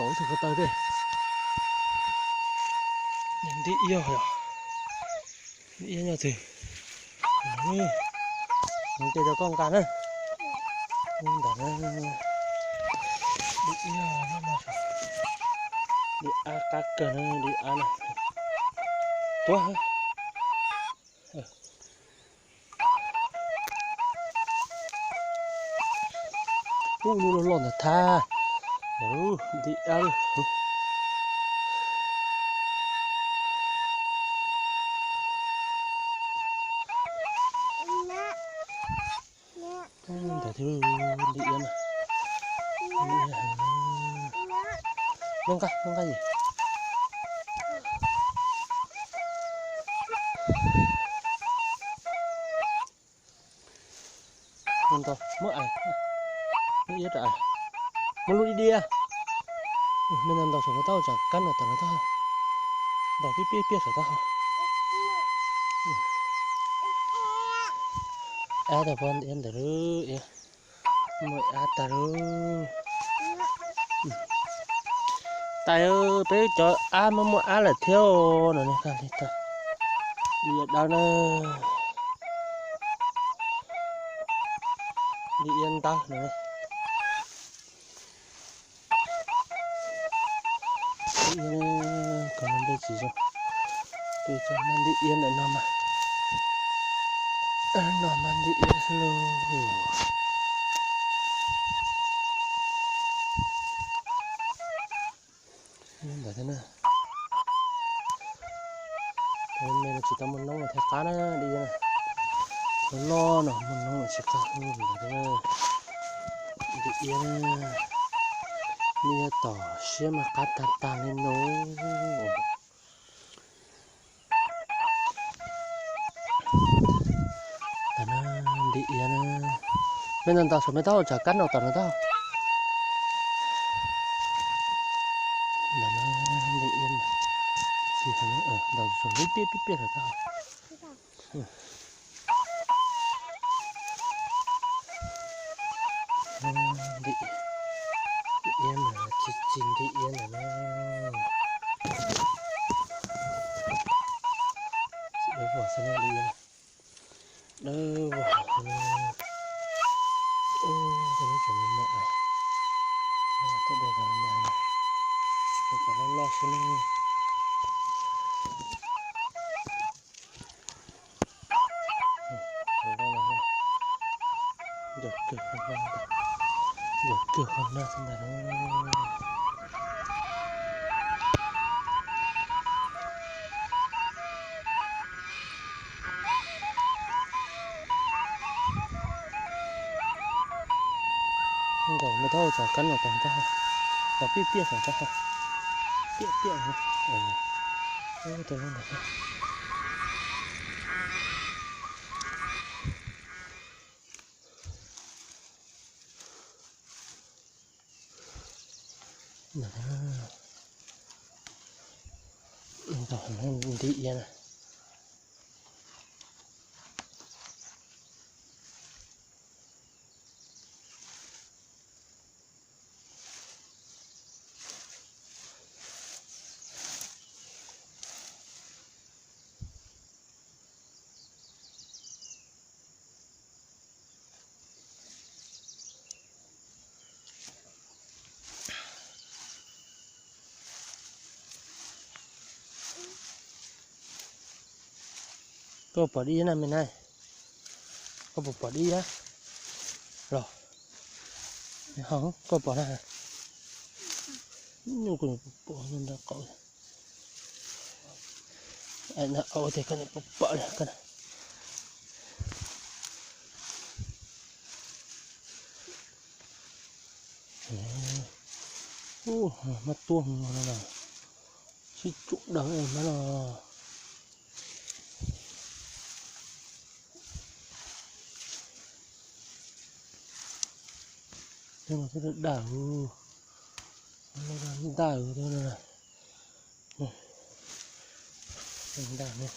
tau ib tug ko taw tej. Nti iab yog, nti iab nyob twg? Nws ces rau koj nqa na. Ntawm na, nti iab, nti av qab kawg na, nti av na. Tuab. Ub, lub loj loj ntawd thab. Nti av. Ntawd thiab nti iab na. Nqa, nqa yim. Ntau muab ais, muab iab rau ais, muab lub diab diab. Nej ntau ntau saum no tau, tsam kab no tom no tau, ntaus piab piab piab saum tau. Ab tag pob nti iab ntawd lawm, muaj ab tag lawm. Tais, peb cov ab muaj muaj ab lawm thiab no, nej koj li tau. Li dawb na, li iab ntawd no. Kom nti tsis zoo, peb cov mas nti iab ntawm no mas, no mas nti iab xwb lauj. Ntawd thiab na. Me no tsis tau muaj noob thiaj qab na, li no. Loj loj no muaj noob tsis qab, ntawd thiab na. Nti iab, nti iab tom siab mas qab tag tag li no. Nti iab na, me ntau ntau saum me tau, tsam kab no tom no tau. Nti iab, ntaus zoo li piab piab piab saum tau. Nti iab mas tsis tsis nti iab ntawm no. Dawb vog xwb na, nti iab dawb vog xwb na. Ub, tej lub tseem me me, tej dej tau na, tej cov loj loj xwb na. Ncaws kawg qhov no, ncaws kawg qhov no xwb ntag. Nkaus me tau tsam kab no tas tag, tas piaj piaj saum tag, piaj piaj. Tus lub ntawd. Nti iab na. Koj pom dib na me na, koj puas pom dib na? Los, koj pom na? Nyuj kuv pom nyob ntawm qaum. Ai, na, ua tias koj pom li koj na. Ub, mab tuab no, sib cuam dawb mab no. Dawb, dawb, dawb. Ntaj, ntaj ne,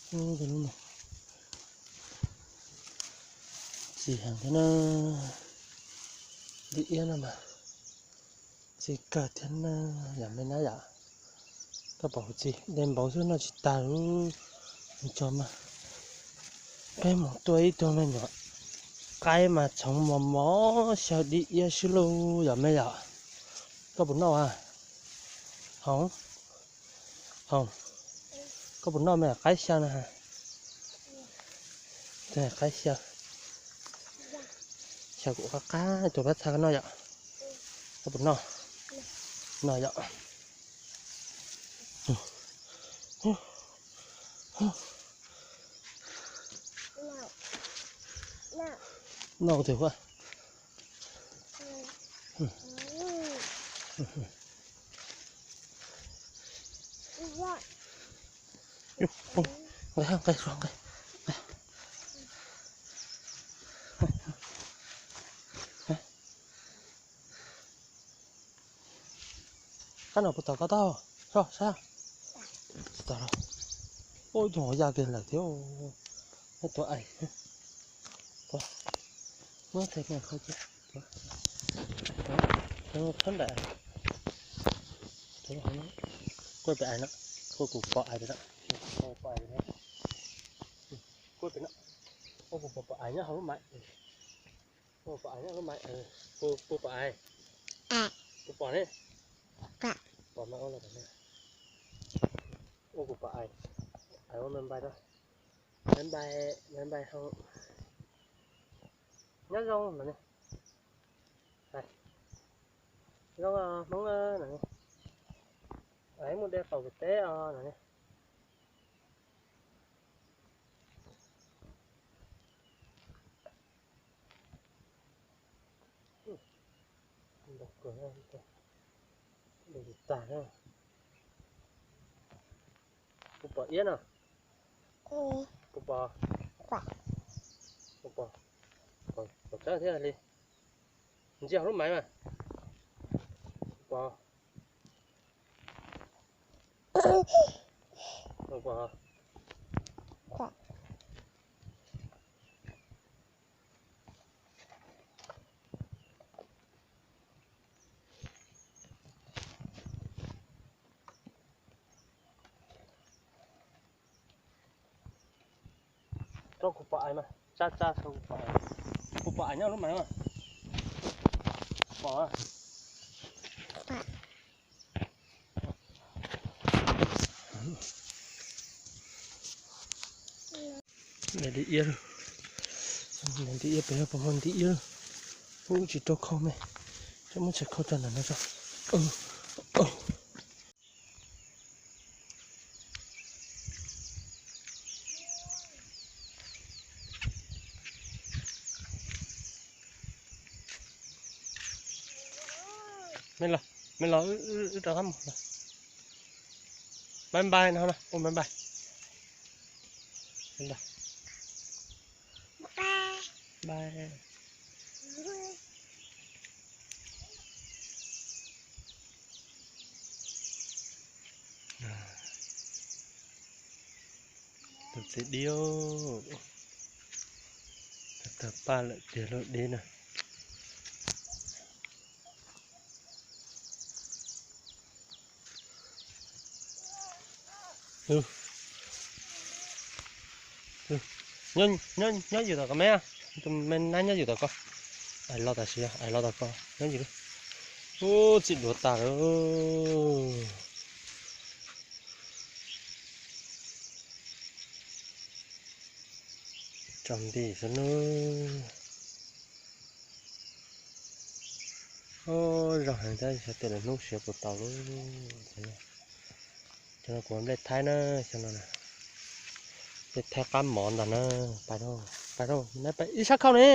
Tus no txi heev thiab na, dib iab no mas txi kawg thiab na, yom me na yom. Koj pom kuv txi de npaum xwb noj tsis tag li, tso mas. Peb mus tua ib tug me nyuam qaib mas txhoov mos mos xyaw dib iab xwb lauj, yom me yom. Koj puas noj a? Hoov, hoov, koj puas noj me qaib xyaw na? Qaib xyaw, xyaw kuv qab qab tus pab txha koj noj yom. Koj puas noj? Noj yom. Noj tus huab. Nqe, nqe, nqe. Qab no puas tom koj tau? Soj sab. Tsis tom los. Ua ib tug ya kiag lawm thiab. Tua ais. Muab txhais tes kho cia. Thab nraim. Kuaj pem ais no. Kuaj kuv pom ais pem no. Kuaj pem no. Kuaj kuv pom ais nyob hauv lub mais. Kuaj pom ais nyob hauv lub mais. Kuaj pom ais. Kuv pom ne. Pom mas ua los pom ne. Ua kuv pom ais. Ais ua me npai rau. Me npai, me npai hau. Nyob zoo no ne. Zoo Hmoob no ne. Ais mus de qaum pem teb os no ne. Kuv pom iab no. Kuv pom, kuv pom, pom tsawb thiab li. Ntsia hauv lub maiv mas. Kuv pom, kuv pom. Rau kuv pom ais mas, tsa tsa rau kuv pom ais. Kuv pom ais nyob lub maiv mas. Pom. Nti iab, nti iab pem puas muaj nti iab. Ub, tsis rau khau me, tsis muab tshais khau rau ntawm no tso. Me los, me los wb rov qab mus. Bye bye no, ua bye bye. Bye. Tus txiv dib, tawg paj lawm tiag lub dib na. Nyob yus tom ko me, tus me nab nyob yus tom ko. Ais los tam sim, ais los tom ko nyob yus. Ub, txim duav tas lawm. Tsaus nti xwb nawb. Ub, zoo heev thiab, xyov tej lawm hnub siav puas tau lub. Cov no kuv nplej thaib na, xyoo no na. Nplej thaib qab mov ntag na. Pais rau, pais rau, ib sab khau ne.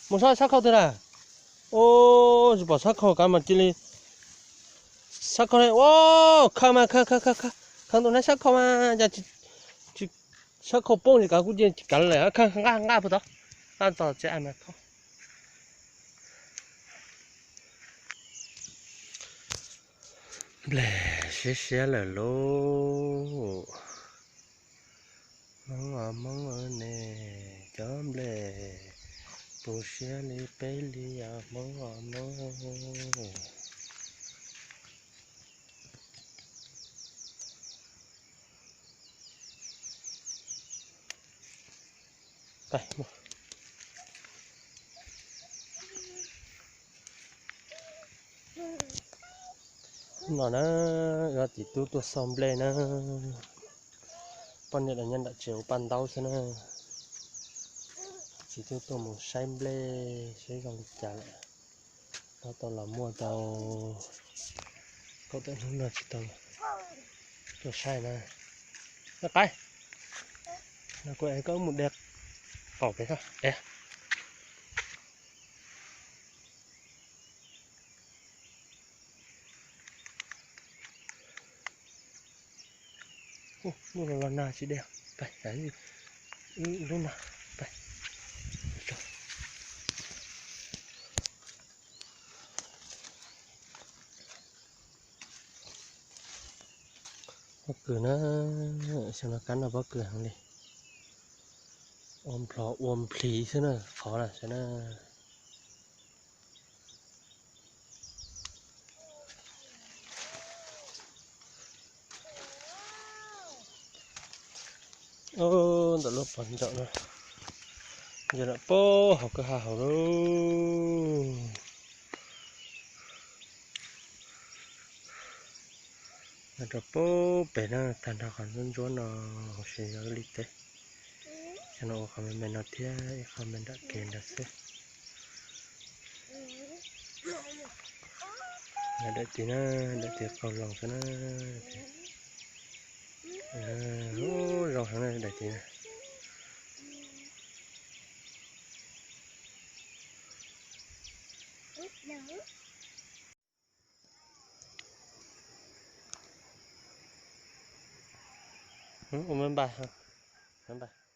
Mus sab, sab khau twg lawm? Ub, tsis pom sab khau kav mas cia li. Sab khau ne, ub, khaws mas khaws, khaws, khaws, khaws tus nab sab khau mas, cas tsis, sab khau poob li kav kuj cia tsis kav lawm, khaws nqaj, nqaj puag tod, nqaj tod tsev ais mas khaub. Nplej siab siab lawm lauj. Hmoob os Hmoob ne, cov nplej puv siab li peb li os Hmoob os Hmoob. Hnub no na, ua txiv tub tuaj xauj nplej na. Poj niam los nyob nram tsev ua paj ntaub xwb na. Txiv tub tuaj mus saib nplej saib zoo li cas lawm. Tab tom los muaj tau kaum tawm hnub no tsis tau tuaj saib na. Qaib, no kuv ev koj mus de qaum pem sab es. Lub los los nag tsis de, pais, lub no, pais. Pob kws na, xyoo no kab no pob kws heev li. Ua nplho ua nplhiv xwb na, qhov na xwb na. Ntawm lub pov ntsaum no, yog lawm pob hauv kwj ha hauv lauj. Rau pob pem na, tag nrho qhov ntsuab ntsuab no huv si yog ib li teb. Cov no ua qhov me me no thiab ib qho me nram kev nrad xwb. Daim tid na, daim tid qaug loo xwb na. Zoo heev na daim tid na. Ua me npais, me npais.